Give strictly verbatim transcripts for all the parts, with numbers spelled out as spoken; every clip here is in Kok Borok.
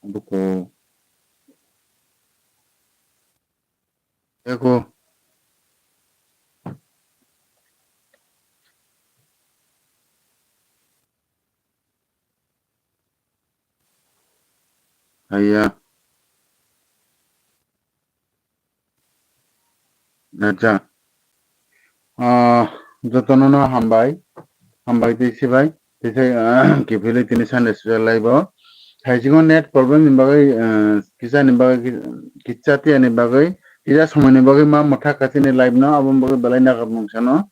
Buku. Eko. Haiya. Acha. Ah, jotono no hambai. Hambai tei sibai. Tei sai, ah, kiphilwi tini Sunday special live o. Thaisingo net problem ni bagwi, ah, kisa ni bagwi, ki-, kisa tiya ni bagwi, kisa somoi ni bagwi ma mwthak kha chini live no, aboni bagwi belai nakarmung sano.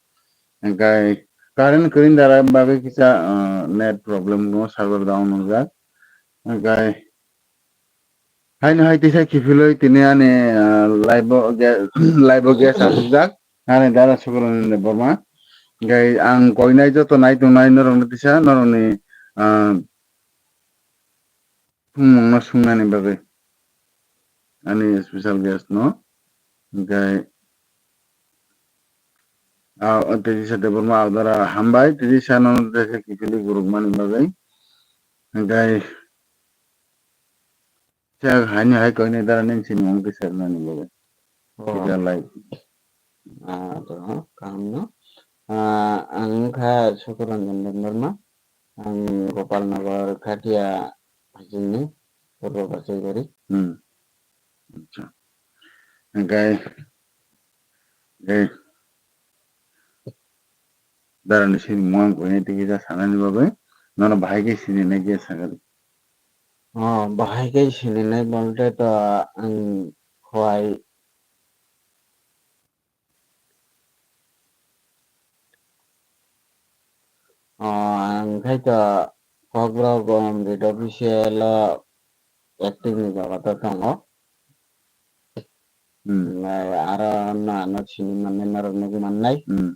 Hingkai current kwrwini dara bagwi kisa, ah, net problem no, server down wngjak. Hingkai haino hai tisa kiphilwi tini ani, ah, live o ge-, live o guest asukjak. Ani dara Sukurunjun Debbarma. Hingkai ang koinai joto nai tongnai norokno tisa norokni, ah, thwngmungno swngnani bagwi ani special guest no. Hingkai, ah, Tejisa Debbarma Agdara hambai, Tejisa no tisa kiphilwi gurukmani bagwi. Hingkai, Chak haini hai koinai dara nini sini mung kisa nani bagwi. Oh. Kisa lai. Ah, to, kaham no. Ah, ang kha Sukuranjan Debbarma. Ang Gopalnagar Khatia hajini Purbo Bachaibari. Hmm. Acha. Hingkai, hingkai. Darani sini muang koinai tei kisa sanani bagwi nono bahai khe sininai khe sakali. Oh, bahai khe sininai bolte to ang khwai. Oh, ang khai to Kokborok, um, Red Official o acting ni jaga to tongo. Hmm. Nai aro no ano sini mannai norok nugwi mannai. Hmm.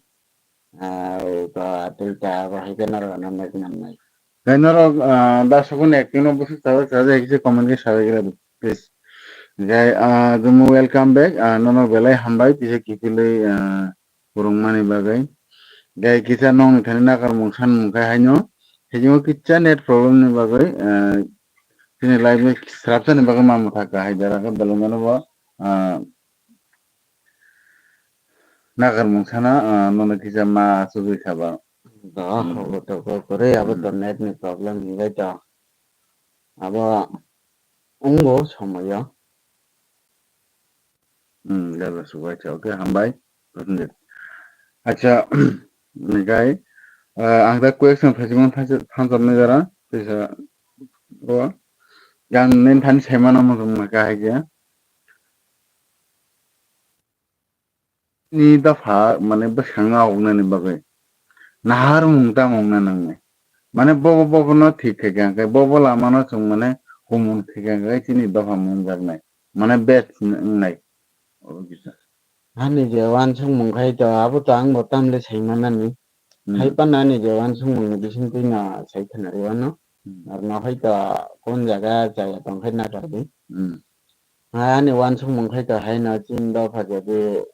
Ah, oi to atwi ta abo hai khe norok ano nugwi mannai. Tei norok, ah, da sokoni acting no bwswk sajak sajak hai khe comment khe sabai gra di, please. Jai, ah, Jumu welcome back. Ah, nono belai hambai tisa kiphilwi, ah, phwrwngmani bagwi. Gai kisa nokni thani nakarmung sanmung khai haino. Hijingo kisa net problem ni bagwi, eh, chini live ni srapsa ni bagwi ma mwthaka hai jora khe belai mano bo, ah, nakarmung sana, ah, nono kisa ma achugwi saba. Do, hmm, hobo to go kwrwi, abo to hmm, net ni problem hinwi to. Abo wngbo somoyo. Hmm, level subai cha. Okay, hambai. Acha, hingkai, ah, ang da question phaisingmani thansa-, thansoknai jora, tisa, o, yang nini thani saimano muchung ma kahai khe. Ni dopha, mane, bwskango augnani bagwi. Naharmung tamo wngna nangnai. Mane, bobo bobono thik khe khe, hingkai bobo lamano chwng, mane, humung thik khe, hingkai chini dopha mungjaknai. Mane, best wngnai. Obo kisa. Ani je uansukmung khai to, abo to ang bo tamle sai manani. Hmm. Hai phano ani je uansukmung ni bisingtwi no sai khna rw ano. Hmm. Ar no hai to kon jaga chaya tong khai na kardi. Hmm. Ani uansukmung khai to hai no chini dopha jadi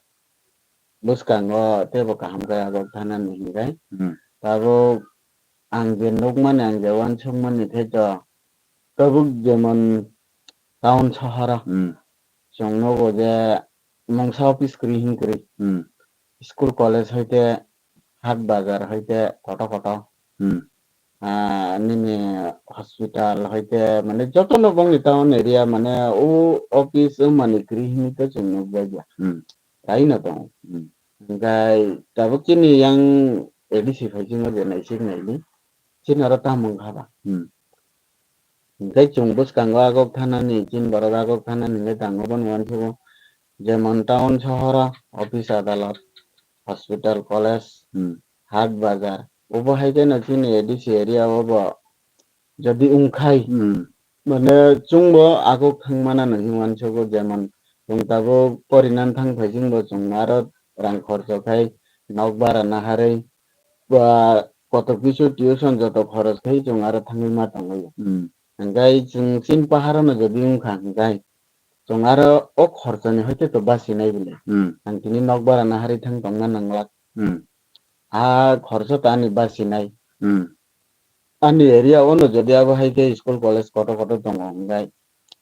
bwskango teibo kaham khe agok thanani hinwi. Hmm. Tabuk ang je nukmani, ang je uansukmani khai to tabuk jemon town sohoro. Hmm. Chwng nugo je mungsa office kwrwi hin kwrwi. Hmm. School college hoite hat bazar hoite koto koto. Hmm. Ah, nini hospital hoite mane jotono bongni town area mane o office o mani kwrwi hinwi to chwng nukjagya. Hmm. Kaino tongo. Hmm. Hingkai tabuk chini yang A D C phaisingo je naisik naidi. Chini oro tamo wngkha ba. Hmm. Hingke chwng bwskango agok thanani, chini borok agok thanani hingke tango bono uansukgo. Jemon town sohoro office adalot, hospital, college, hmm, hat bazar. Obo hai kheno chini A D C area o bo jodi wngkhai, hmm, mane chwngbo agok thangmana no hinwi uansukgo, jemon chwng tabuk porinan thang phai chwngbo chwng aro rang khorcho khai nok bara naharwi ba kotor kisu tuition joto khorok khai chwng aro thangwi ma tongwi. Hmm. Hingkai chwng chini paharo no jodi wngkha hingkai chwng aro o khorchani hoite to bachinai bwle. Hmm. Ang tini nok bara naharwi thang tongna nanglak. Hmm. A khorcho to ani bachinai. Hmm. Ani area o no jodi abo hai khe school college kotor kotor tongo hingkai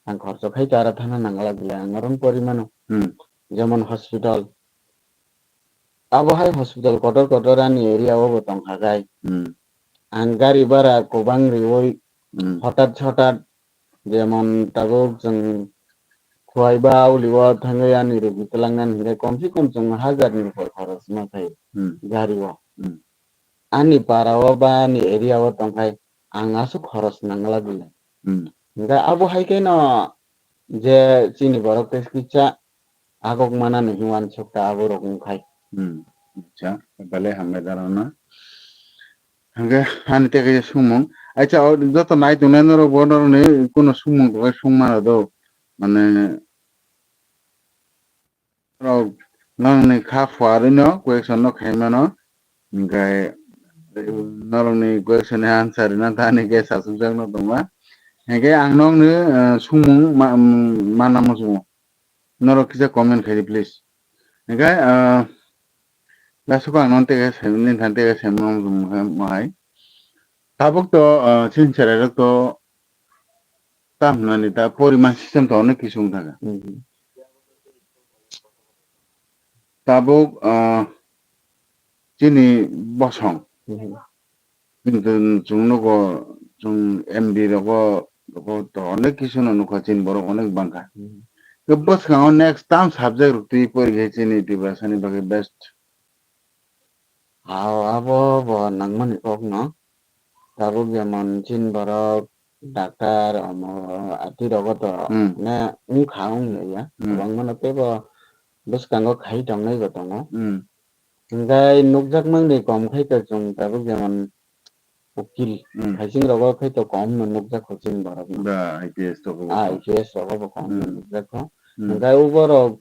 ang khorcho khai to aro thana nangla bile ang oro pori mano. Hmm. Jemon hospital. Abo hai hospital kotor kotor ani area o bo tongkha kai. Hmm. Ang gari bara kwbang riwi Hmm. hotat hotat jemon tabuk chwng Khwai ba uli o thangwi ani rogi twlangnani hinkhe komse kom chwng hajar ni upor khorosma khai Hmm. gari o. Hmm. Ani para o ba ani area o tongkhai ang aswk khoros nangla bile. Hmm. Hinkhe abo hai kheno je chini borok tei kisa agok manani hinwi uansuk ta abo rok wngkhai. Hmm. Acha, bale hambai darana. Hinkhe ani tei kaisa sumung. Acha, o joto nai tongnai norok bo norokni kuno sumung tongkhe sung mano do. Mane, norok nokni kha phuarwi no question no khai mano. Hinkhe norokni question ni answer rina thani khe sasukjak no tongma. Hinkhe ang nokni, eh, sumung ma-, mm, mana muchungo. Norok kisa comment khai di, please. Hinkhe, ah, last o ang non tege sem, nin than tege sem nom jum hai. Tabuk to, ah, chin cherai rok to tam hwnani ta poriman system to onek kisu wng thaka. Mhm. Tabuk, ah, chini bosong. Mhm. Kintu chwng nugo, chwng M D rogo, rogo to onek kisu no nukha, chini borok onek bangkha. Hmm. Tei bwskango next tam subject rok twi pori khe chini Tiprasani bagwi best. Ao, abo bo nangmani kok no. Tabuk jemon chini borok doctor, omo, atwi rogo to Hmm. ne wngkha wngya. Hmm. Kwbangma no teibo bwskango khai tongnai bo tongo. Hmm. Hinkhe nukjakmani kom khai to chwng tabuk jemon ukil, Hmm. haising rogo khai to kom no nukjakho chini borok no. Ba I P S to Ah, I P S rogo bo kom no Hmm. nukjakho. Hmm. Hinkhe uborok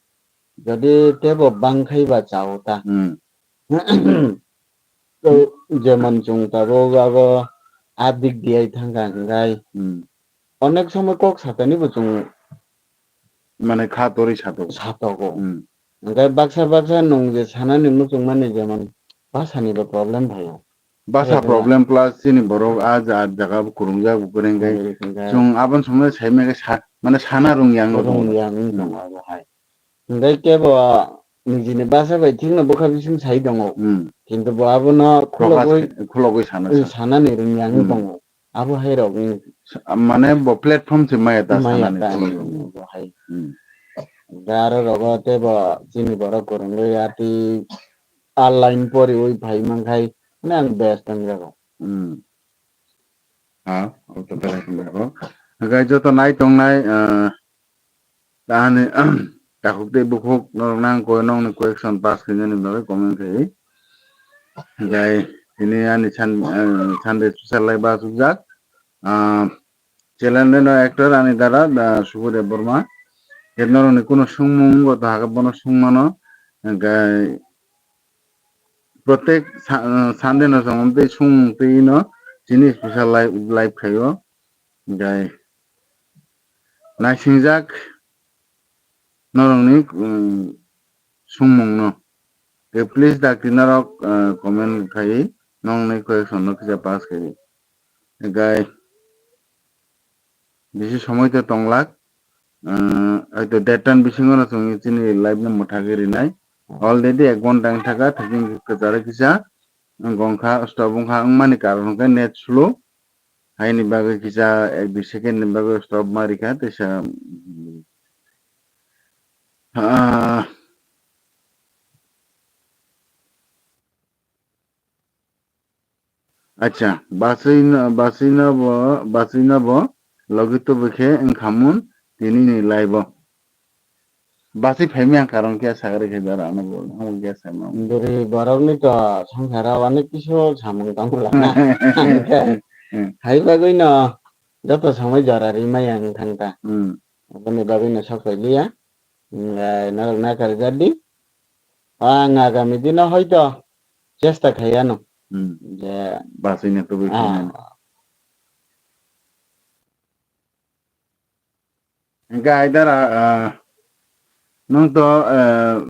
jodi teibo bangkhai ba chao ta. Hmm. To jemon chwng tabuk abo a dik diya thangkha hinkhe Hmm. onek somoi kok satani bo chwng Mane kha torwi sato. Satogo. Hmm. Hinkhe baksa baksa nwng je sanani muchungmani jemon bhasani bo problem phaio. Basa Khe problem plus chini borok a ja-, jaga bo kwrwngjak bo kwrwng khe. Kwrwng khe. Chwng aboni somoi sai manya khe sa-, mane sana rwngya wng Kwrwng tongo. ya wng Hmm. tongo abo hai. Hinkhe kebo nijini basa bai thikno bwkha bising sai tongo. Hmm. Kintu bo abono Prokash khulogwi, khulogwi sana eh, sa. sanani rwngya wng Hmm. tongo. Abo hai rok ni Sa-, mane bo platform se maya ta Maya sanani ta phone ni rok. bo hai. Hmm. Da aro rogo tei bo chini borok kwrwngwi ati online poriwi phai mankhai, mane ang best wng jago. Hmm. Ha, o to berai wng jago. Hinkhe joto nai tongnai, ah, Tahani takhuk tei bukhuk norok nang koi nokni question pass khainani bagwi comment khai. Hinkhe tini ani Sun-, eh, Sunday special live achukjak. Ah, channel ni no actor ani dara, da Subodh Debbarma. Khe norokni kuno swngmung wngkha to hakhe bono swngmano. Hinkhe protek sa-, eh, Sunday no chwng tei swngmung twi no chini special live, live khaio. Hinkhe naisingjak norokni, um, swngmungno. Tei please dakti norok, uh, comment khaiwi nokni question no kisa pass khaiwi. Hinkhe bisi somoi to tonglak, uh, hoito dertan bisingo no chwng chini live no mwthagwi rinai. Already ek ghonta wng thaka, thikjing kwcharo kisa wngkha, stop wngkha, wngmani karon hwnkhe net slow. Haini bagwi kisa ek dui second ni bagwi stop ma rikha, teisa, ah, acha, bachwi no, bachwi no bo, bachwi no bo logi tubui khe wngkha mun tini ni live o. Bachwi phaimya ang karon khe sakri khe jora ano bo, amo khe sama. Bwrwi borokni to songsaro onek kisu samung tong lana. Hmm. Hai bagwi no joto somoi jora rimaya wng thang ta. Hmm. Aboni bagwi no sok phailiya. Hinkhe norok nakarjak di. Ang agami dino hoito chesta khai ano. Hmm. Je Bachwi no tubui ah, khainani. Hinkhe aidara, ah, nwng to, ah,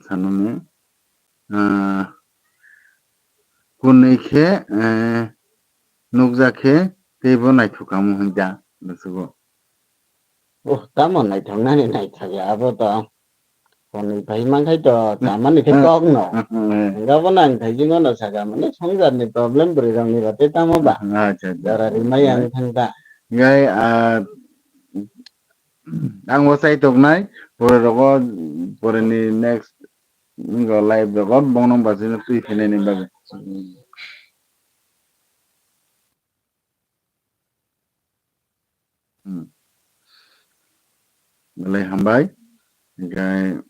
sanani, ah, kunui khe, eh, nukjak khe, Teibo naithok kamo hwnja, bwswgo. Oh, tamo naithoknani naithok ya, abo to. Hwnwi phai mankhai to, chamani khe kokno. Hwnkhe abono ang thaichingmano sakha, mane swngcharni problem bwrwirokni ba tei tamo ba. Acha, acha. Jora rimai ang thangkha. Gai, ah, ang bo chai toknai, pore rogo, pore ni next, wngkha live rogo, bongno bachino twi phinani bagwi. Hmm. Belai hambai. Hingke,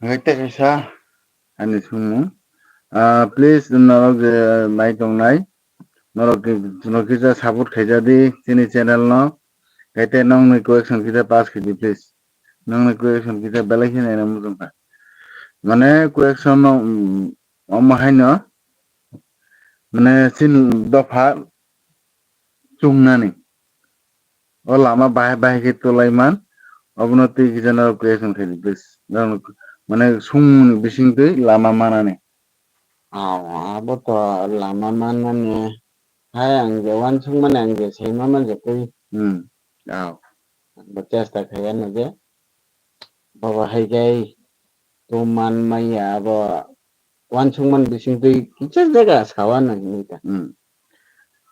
hingke tei kaisa ani songmung. Ah, please, norok je nai tongnai, norok ki-, norok kisa support khaijadi chini channel no. Hingke tei nongni question kisa pass khaidi, please. Nongni question kisa belai khe naina muchungkha. Mane question no, mm, omo haino, mane chini dopha chungnani. O lama bahai bahai khe tolai man, obono twi kisa no question khaidi, please. Nong, mane songmungni bisingtwi lama manani. Aw, abo to lama manmani. Hai ang je uansukmani ang je saima manjak twi. Hmm. Aw. Bo chesta khai ano je. Bobo hai khe to man maya abo uansukmani bisingtwi kisa jaga sawa nang hinwi ta. Hmm.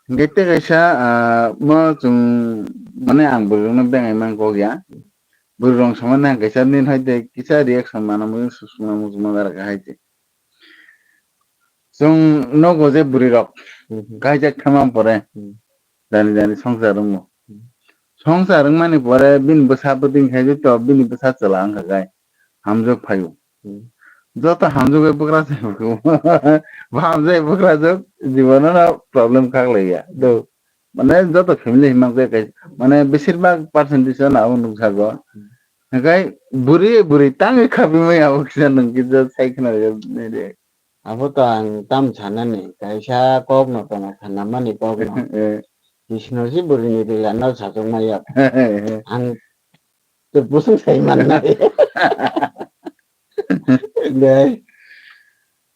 Hingke tei kaisa, ah, mo chwng, mane ang bwrwirokno bengai mang kok ya. Bwrwirok samani ang kaisa nini hai tei kisa reaction mana mui susuna muchungma gara kha hai tei. Chwng nogo je bwrwirok Mhm. kaijak thangma pore Mhm. jani jani swngchar wngo. Mhm. Swngchar wngmani pore bini bwsa bwtwing khai to bini bwsa chwla wngkha gai hamjwk phaio. Hmm. Joto hamjwk bai bwkrajwk, hamjwk bai bwkrajwk jibono no problem khaklaiya. Do, mane joto family himang je kai, mane besir bak percentage no abo nukjago. Hmm. Hingke bwrwi bwrwi tangwi khabimai abo kisa nung kisa sai khna nai de. Abo to ang tam sanani, kaisa kok no tongo khanamani kok no. Eh. Kisno si bwrwi ni rila no sachok maya. Ang to busung sai mannai. Dai.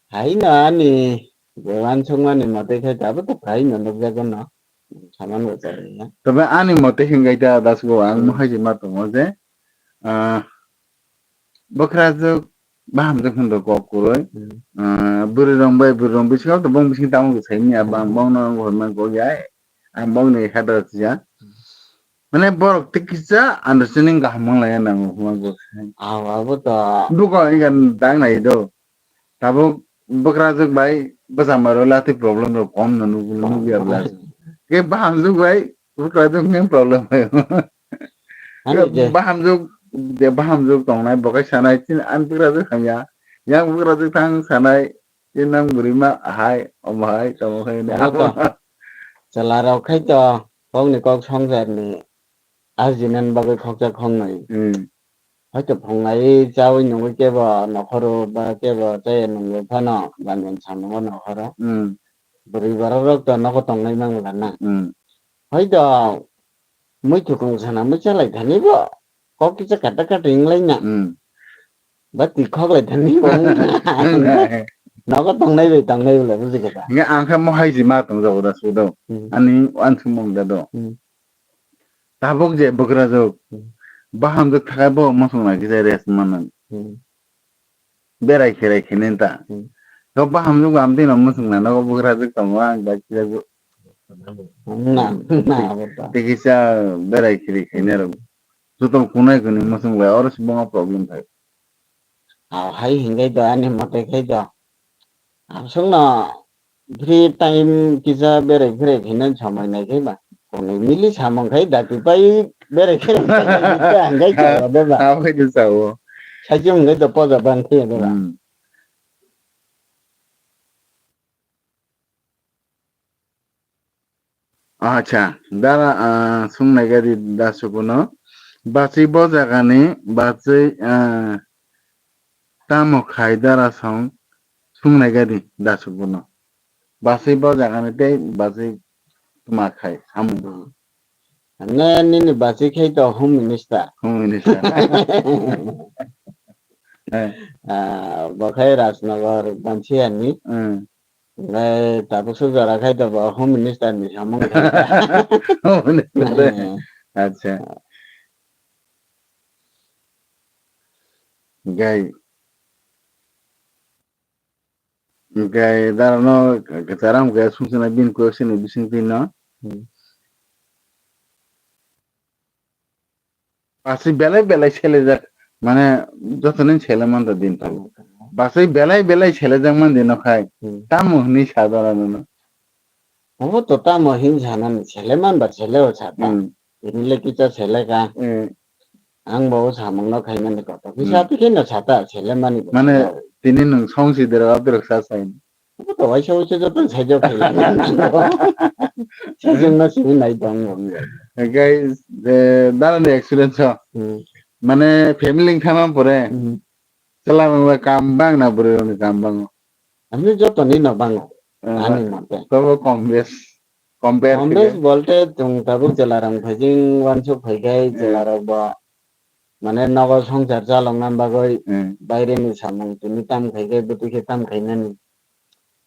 Hai no ani je uansukmani mote khe abo to phai no nukjago no. Saman bo chari na. Tobe ani mote hingai ta das go ang Hmm. mohai je ma tongo je, ah, bwkrajwk bahamjwk hwn rw kok kwrwi. Hmm. Ah, bwrwi rok bai bwrwi rok bisingo to bong bising tamo kwsai manya bang Hmm. bong no hoi man kok ya. Ang bong ni kha da ya. Hmm. Mane borok tei kisa understanding kaham manglaiya nango hwnma kok. Aw, abo to. Buko inga dang nai do. Tabuk bwkrajwk bai bwsama rok latwi problem rok kom no nugwi nugya bla. Ke bahamjwk bai bwkrajwk ni problem bai. Ani je. Bahamjwk je bahamjwk tongnai bo kai sanai chini ani bwkrajwk hamya. Yang bwkrajwk thang sanai chini nang bwrwi ma hai omo hai tamo hai ni. Abo to. Chwla rok khai to kok ni kok swngchar ni arjinani bagwi khoksa khoknwi. Hmm. Hoito phunglai chawi nungwi kebo nokhoro ba kebo chaya nungwi phano ganjan samungo nokhoro. Hmm. Bwrwi borok rok to nogo tongnai mangla na. Hmm. Hoito muitu kung sana muchalai thani bo kok kisa kata kata inglai na. Hmm. Ba twi khoklai thani bo wng na. Nogo tongnai bai tongnai bole buji kha. Hingke ang khe mohai ji ma tong jago da sudo. Hmm. Ani uansukmung da do. Hmm. Tabuk je bwkrajwk Hmm. bahamjwk thakai bo mosong nai kisa rest mano. Hmm. Berai kherai khenai ta. Hmm. To bahamjwk amtwi no mosong nai nogo bwkrajwk tongo ang bai kisa. Na, na, abo ta. Tei kisa berai kherai khenai rok. Joto kunai kuni mosong lai oro se bongo problem thai. Aw, hai hingai do ani mote khai do. Aswkno free time kisa berai pherai khaina samai nai khai ba. Kwnwi mili samung khai dati pai berai kherai khaina hingkai chao de ba. Abo khai de chao. Saichung hingkai do poja ban khai de ba. Hmm. Acha, dara, ah, sung nai gadi da sukuno. Bachwi bo jaga ni, bachwi, ah, tamo khai dara song sung nai gadi da sukuno. Bachwi bo jaga ni tei bachwi tma khai samung. Ne nini bachwi khai to Home Minister. Home Minister. Eh. Ah, bo khai Rajnagar Bansiya ni. Hmm. Ngai tabuk suk jora khai to bo Home Minister ni samung khai ta. Home Minister. Eh. Acha. Gai. Gai dara no kacharam gai sung sung na bin ko sini bising tin no. Hmm. Basui belai belai selejak, mane joto ni sele man da din to. Basui belai belai selejak man din no khai. Hmm. Tamo hwnwi sa dora no. Obo to tamo hin sanani, sele man ba sele o sa ta. Hmm. Tini le kisa sele ka. Hmm. Ang bo samung no khaimani kotor. Kisa Hmm. tike no sa ta, sele mani bo Mane sele o. Tini nwng song si dero abdrok sa sai. Obo to waisa waisa joto saijak khe. Sajwk no simi nai tong bo wngya. Guys, eh, dara ni experience o. Hmm. Mane family wng thangma pore. Hmm. Chwla rok ni kam bang na bwrwi rok ni kam bang o? Ami joto ni no bang o. Eh, ani mote. Tobo kom bes. Compare Kom bes khe. Bolte chwng tabuk chwla rok phaijing wansuk phaikhai Hmm. chwla rok bo. Mane nogo songchar chalokna bagwi Hmm. baire ni samung tini tam khai khe bwtwi khe tam khainani.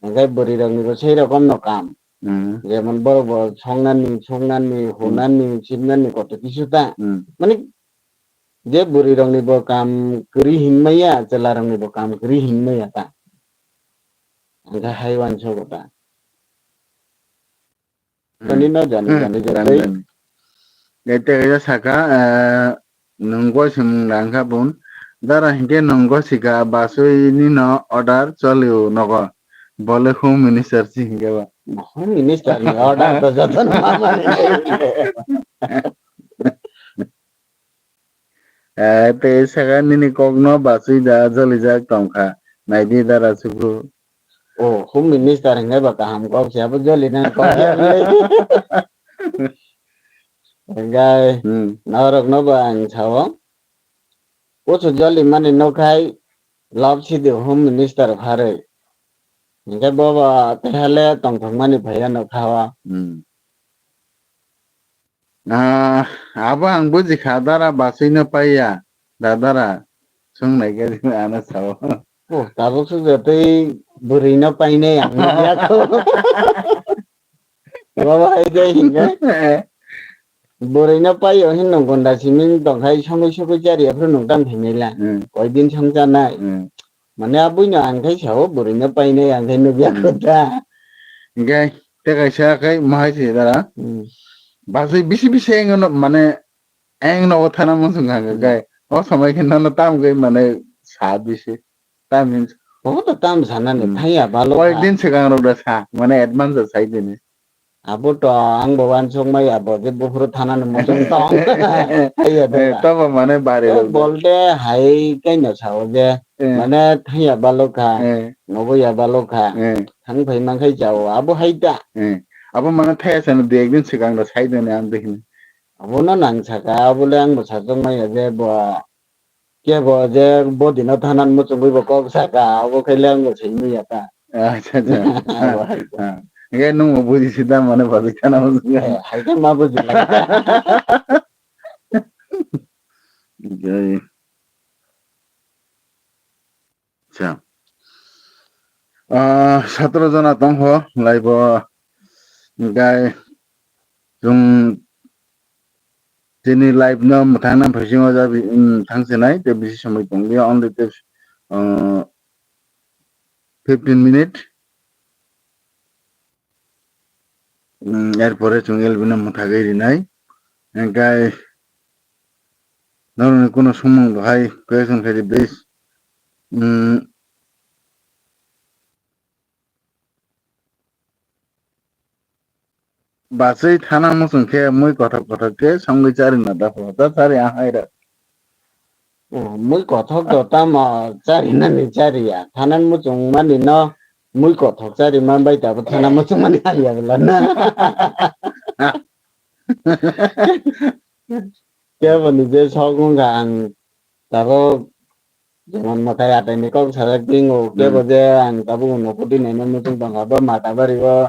Hingkhe bwrwi rokni bo sei rokom no kam. Hmm. Jemon borok bo songnani, suknani, Hmm. hunani, sibnani koto kisu ta. Hmm. Mane je bwrwi rokni bo kam kwrwi hinmaya, chwla rokni bo kam kwrwi hinmaya ta. Hingkhe hai uansogo ta. Hmm. Toni no jani, hmm, jani, jani, jani. Tei tei kaisa saka, eh, nwng goi se mung rang kha bun. Dara hinkhe nwng goi sika basui ni no order choli o nogo. Bole home minister si hinkhe ba. Home minister ni order to joto no ma mani. Eh, tei saka nini kokno basui da jolijak tongkha. Naidi dara chukru. O, home minister hinwi ba kaham kok se, abo joli nang kok ya le. Engai, Hmm. norok no ba ang sao. Kuchu joli mani no khai, love si de home minister pharwi. Engai bo ba tehale tongthok mani phaiya no khawa. Hmm. Ah, abo ang buji kha, dara basui no paiya, da dara. Sung nai khe ano sao. Oh, tabuk suk jotoi bwrwi no painai ang nukya kho. Baba hai de hinga. Bwrwi no paio hin nung gonda siming tong khai songwi sogwi chari aphuru nung tang thinai la. Hmm. Koi din song chanai. Hmm. Mane abui no ang khai sao bwrwi no painai ang khai nukya Hmm. kho ta. Engai, te kaisa khai mahai se dara. Hmm. Basui bisi bisi eng no mane eng nogo thana muchung kha Hmm. kai. O samai khe nono tam kai mane sa bisi. Tam hin. Bo to tam sanani Hmm. thaiya balo Koyek kha. Din swkang rok da sa, mane advance sai dini. Abo to ang bo wansuk maya bo je buphuru thanani muchung tong. Thaiya de Eh, ba. Tobo mane bari Eh, rok da. Bolte hai kaino sao je, Eh. mane thaiya balo kha, Eh. nobo ya balo kha. Eh. Thang phai man khai jao, abo hai ta. Eh. Abo mane thaiya sano dui ek din swkang da sai dini ang dihini. Abono nang saka, abole ang bo sajak maya je bo, kebo je bodino thanan muchungwi bo kok saka, abo khaile ang bo simi ya ta. Acha, acha. Abo hai. Ah. Engai nung bo buji sida mane babi thana muchung. Eh, hai khe ma buji lai. Engai. Acha. Ah, satro jona tongkho, laibo, engai, chwng chini live no mwthangna phaising o jabi, um, thangsinai, tei bisi somoi tonglia, only tei, ah, fifteen minute. Hmm, er pore chwng L B no mwthagwi rinai. Hwnkhe norokni kuno swngmung bo hai question khaidi, please. Hmm, bachwi thana muchung khe mui kothok kothok khe songwi chari na da pho, ta chari ahai rw. Oh, mui kothok to tamo chari nani chari ya. Thanan muchung mani no mui kothok chari man bai tabo thana muchung mani hamya bwla na. Kebo ni je sok wngkha ang tabo jemon mwtai atai ni kok sajak tingo, kebo Hmm. je ang tabo uno koti nai no muchung tongkha, bo mata bari o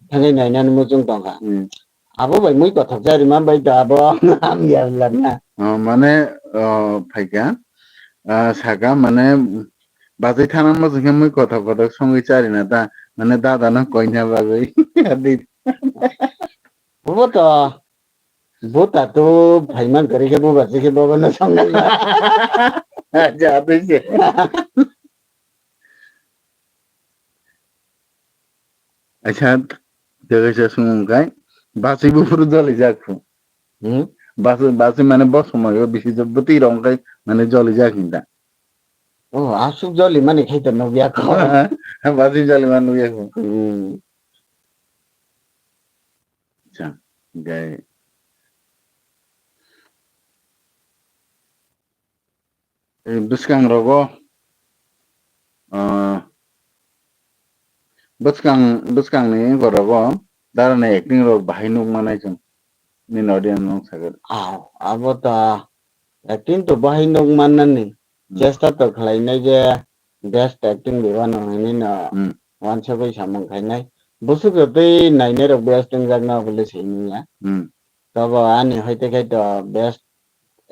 thangwi nai nani muchung tongkha. Hmm. Abo bai mui kothok chari man bai to abo hamya bwla na. Oh, mane, oh, phaikha. ah, saka mane bachai thana mo jengkhe mui kothok kothok songwi charina ta, mane dada no koina bagwi. Adi. Bobo to Bo tato phaiman kwrwi khe bo bachai khe bobo no songwi ba. Acha, atwi se. Acha, tei kaisa swngmung kai, bachai buphuru jolijak kho. Hmm? Bachai, bachai mane bo somoyo bisi jo bwtwi rong kai mane jolijak hinda. Oh, aswk joli mani khai to nukya kho. Bachai joli mani nukya kho. Hmm. Acha, gai. Eh, bwskang rogo, ah, bwskang, bwskangni rogo darani acting rok bahai nuk manai chwng. Nini audience no sakhe. Aw, abo ta acting to bahai nuk mannani. Hmm. Chesta to khlainai je best acting diba no hinwi no Hmm. wansugwi samung khainai. Bwswk tei nainai rok best wngjak no bwle simi ya. Hmm. Tobo ani hoite khai to best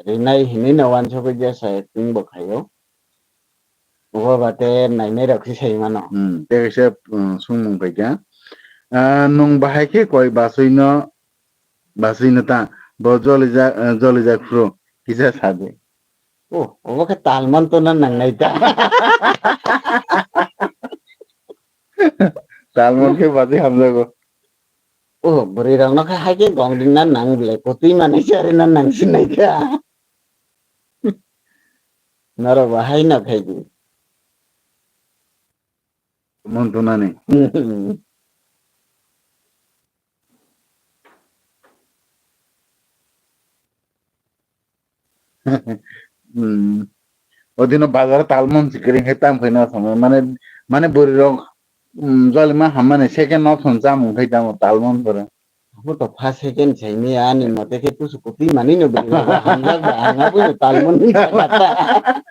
rinai hinwi no wansugwi jesa acting bo khaio. Obo ba te nainai rok se sai mano. Hmm, tei kaisa, hmm, swngmung pai kha. Ah, nwng bahai khe koi bachwi no, bachwi no ta bo jolijak, eh, jolijak phuru kisa sa di. Oh, obo khe talmon to na nangnai ta. Talmon khe bachwi hamjago. Oh, bwrwi rok no khe hai khe gong ringna nang bwle, kwtwi manwi charina nang sinai kha. Norok bo hai no khai di. Mon tunani. Hmm. Odino bazar talmon sikring hai tam khaina thangma mane, mane bwrwi rok, hmm, jolima hammani second option chamung khai tamo talmon pore. Abo to first second saini ani mote khe pusu kwtwi mani no bwrwi rok hamjak ba ang abo no talmon ni kata.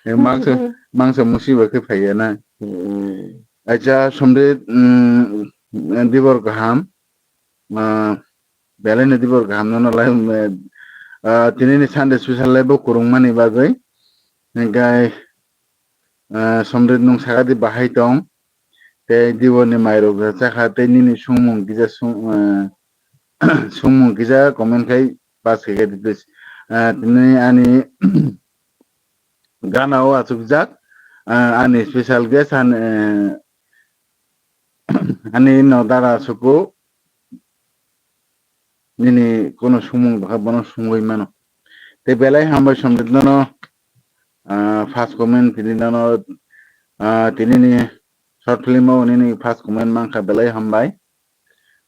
Eh, mangsa, mangsa musiba khe phaiya na. Hmm. Acha somde, hmm, dibor kaham. Ah, belai no dibor kaham no lai, eh, ah, tini ni Sunday special lai bo kwrwngmani bagwi. Hingkai, ah, somde nwng saka di bahai tong. Tei dibor ni mai rok chakha tei nini sungmung kisa sung, eh, sungmung kisa comment khai pass khai khe di please. Ah, tini ani gana o achukjak, ah, ani special guest ani, eh, ani no dara suku nini kono sumung bwkha bono sungwi mano. Tei belai hambai somjit nono, ah, first comment tini nono, ah, tini ni short film o nini first comment mankha belai hambai.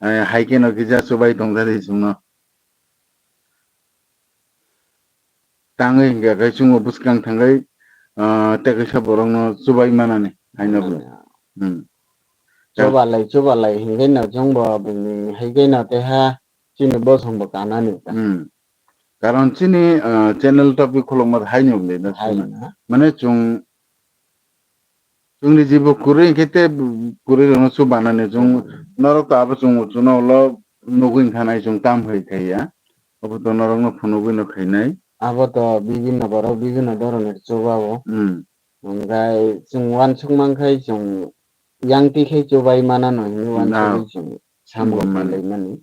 Ah, hai khe no kisa chubai tongja di chwngno. Tangwi hingkha khe chwngno bwskang thangwi, ah, tei kaisa borokno chubai manani haino bwle. Hmm. Chubalai, chubalai hingkhe no chwngbo bini hai khe no tei ha chini bosongbo kanani ta. Hmm. Karon chini, ah, channel topic khulokma haino bwle na chwngno. Haino. Mane chwng Chwngni jibo kwrwi hwnkhe tei kwrwi rokno chubanani chwng norok to abo chwng chwngno ulo nugwi wngkha nai chwng tam hai khaiya. Obo to norokno phunugwi no khainai. Abo to bibinno borok bibinno dhoronor chuba o. Hmm. Hwnkhe chwng uansuk mankhai chwng yang twi khai chubai manano hinwi uansugwi chwng samung khlaimani.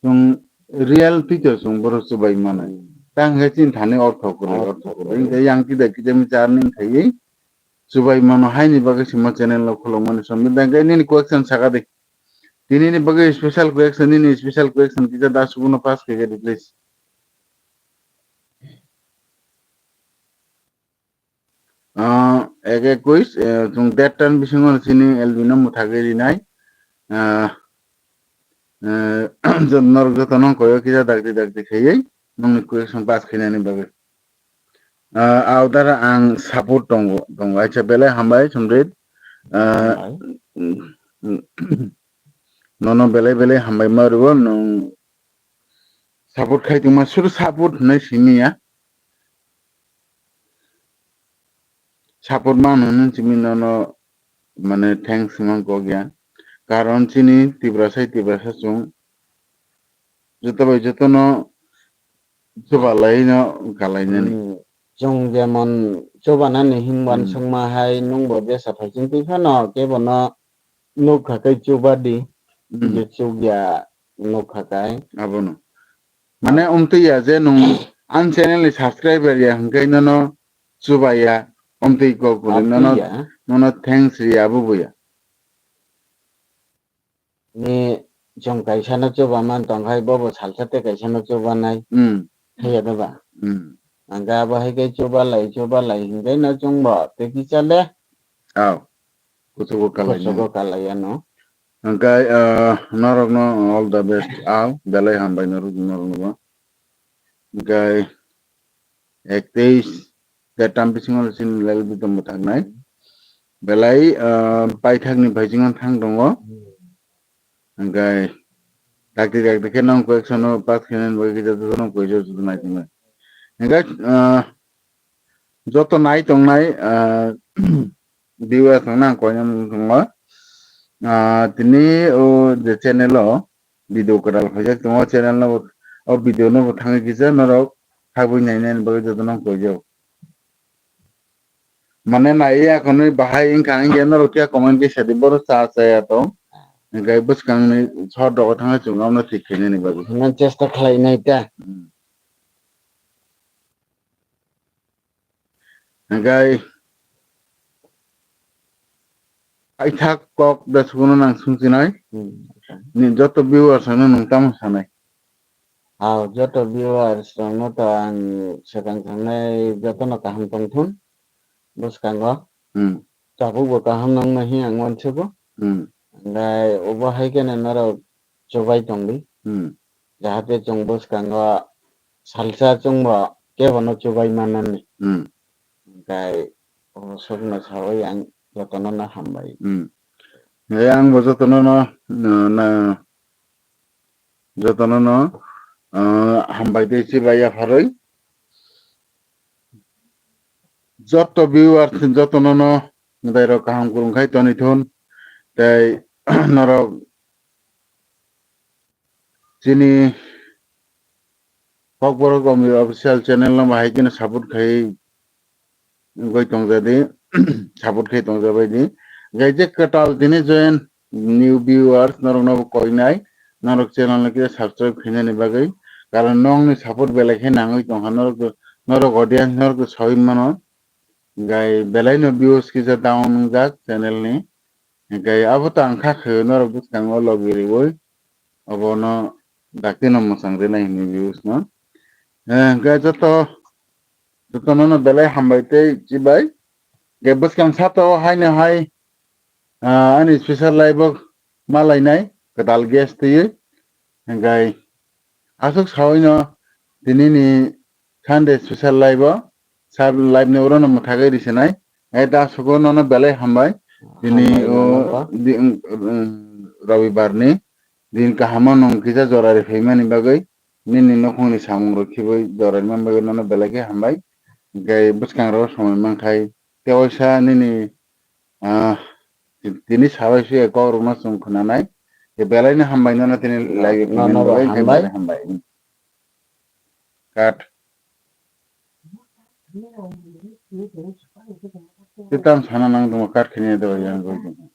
Chwng reality to chwng borok chubai mano. Hmm. Tang khe chini thani ortho kwrwi, ortho kwrwi. Hwnkhe yang tida kisa mi charning khaiwi chubai mano, haini bagwi sima channel no khulukmani somni. Tang khe nini question saka di. Tini ni bagwi special question, nini special question kisa da subuno pass khe di please. Ah, ek ekuis, eh, chwng dertan bisingo chini L B no mwthagwi rinai. Ah, eh, jot-, norok jotono koyo kisa dakti dakti khaiwi nongni question pass khainani bagwi. Ah, audara ang support tongo, tongo. Acha, belai hambai, Somrit. Ah, hambai. Mm, mm, nono belai belai hambai ma rwo, nwng support khai tongma, suru support hwnwi simi ya. Support man hwnwi simi nono, mane, thanks hwnma kok ya. Karon chini Tiprasa, Tiprasa chwng joto bai jotono Chubalai no kalainani. Hmm. Chwng jemon chubanani hinwi, hmm, uansukma hai nwngbo jesa phaising twi phano kebono nukha khe chubadi, hmm, je chukya nukha khe. Abono. Mane, ah, omtwi ya je nwng ani channel ni subscriber ya hwnkhe nono chubaya, omtwi kok kwrwi, ah, nono, ya, nono thanks riya abo bo ya. Ni chwng kaisa no chuba man tong khai, bobo salsa tei kaisa no chuba nai. Hmm. Haiya da ba? Hmm. Hwnkhe abo hai khe chuba lai, chuba lai hwnkhe no chwngbo tei kisa le. Aw. Kuchugo kalai, kuchugo kalai ano. Hwnkhe, ah, norok no all the best. Aw, belai hambai norok, norok no bo. Hwnkhe, ek teis, khe tam bisingo chini live video mwthaknai. Belai, ah, paithakni phaisingno thang tongo. Hwnkhe dakti dakti khe nang koi eksono pass khainani bagwi khe jotono koi joto nai tongnai. Hwnkhe, ah, joto nai tongnai, ah, viewers rokno ang koina mung tongo. Ah, tini o je channel o video kwtal khaijak tongo, channel no bo, o video no bo thangwi kisa norok habwi nainani bagwi jotono ang koijak. Mane naiya khonwi bahai wngkha, wngya norok khe comment khe sadi, boro cha chaya tong. Hwnkhe bwskangni short rogo thangwi chwng abono thik khainani bagwi. Hwnna chesta khlainai ta. Hmm. Hwnkhe paithak kok da sukuno nang sungchinai. Hmm. Ni joto viewers rokno nwng tamo sanai? Aw, joto viewers rokno to ang swkang thangnai jotono kaham tongthun bwskango. Hmm. Tabukbo kaham nangmani ang uansugo. Hmm. Hwnkhe obo hai kheno norok chubai tongdi. Hmm. Jahate chwng bwskango salsa chwngbo kebono chubai manani. Hmm. Hwnkhe obo sukno sawi ang jotono no hambai. Hmm. Hwnkhe ang bo jotono no, no, no, jotono no, ah, hambai tei chibai yapharwi. Joto viewers jotono no mwtai rok kaham kwrwng khai tonwi thun. Tei norok chini Kokborok Gomir official channel no bahai kheno support khai wngwi tongjadi, support khai tongjabaidi. Hwnkhe je kwtal tini join new viewers norokno bo koinai, norok channel no kisa subscribe khainani bagwi, karon nokni support belai khe nangwi tongkha, norok, norok audience norok sawi mano. Hwnkhe belaino views kisa down wngjak channel ni. Hwnkhe abo to ang kha khe norok bwskango logi riwi obono dakti no mwchang rinai hwnwi views no. Eh, hwnkhe joto, jotono no belai hambai tei chibai. Hwnkhe bwskang sato haino hai, ah, ani special live o malainai kwtal guest twiwi. Hwnkhe aswk sawi no tini ni Sunday special live o, sab live ni oro no mwthagwi risinai. Ai da sugo nono belai hambai. Tini hambai o nono ba. Di-, um, um, Robibar ni din kaham o nwng kisa jora ri phaimani bagwi nini nukhung ni samung rok khibai jora rimani bagwi nono belai khe hambai. Hwnkhe bwskang rok somoi mankhai tei waisa nini, ah, ti-, tini sabai se kok rok no chwng khwnanai. Tei belai no hambai nono tini live ri phaimani bagwi, nono bo hambai. Belai hambai. Cut. Tei tam sana nang tongma cut khainai de bai yang goi tong.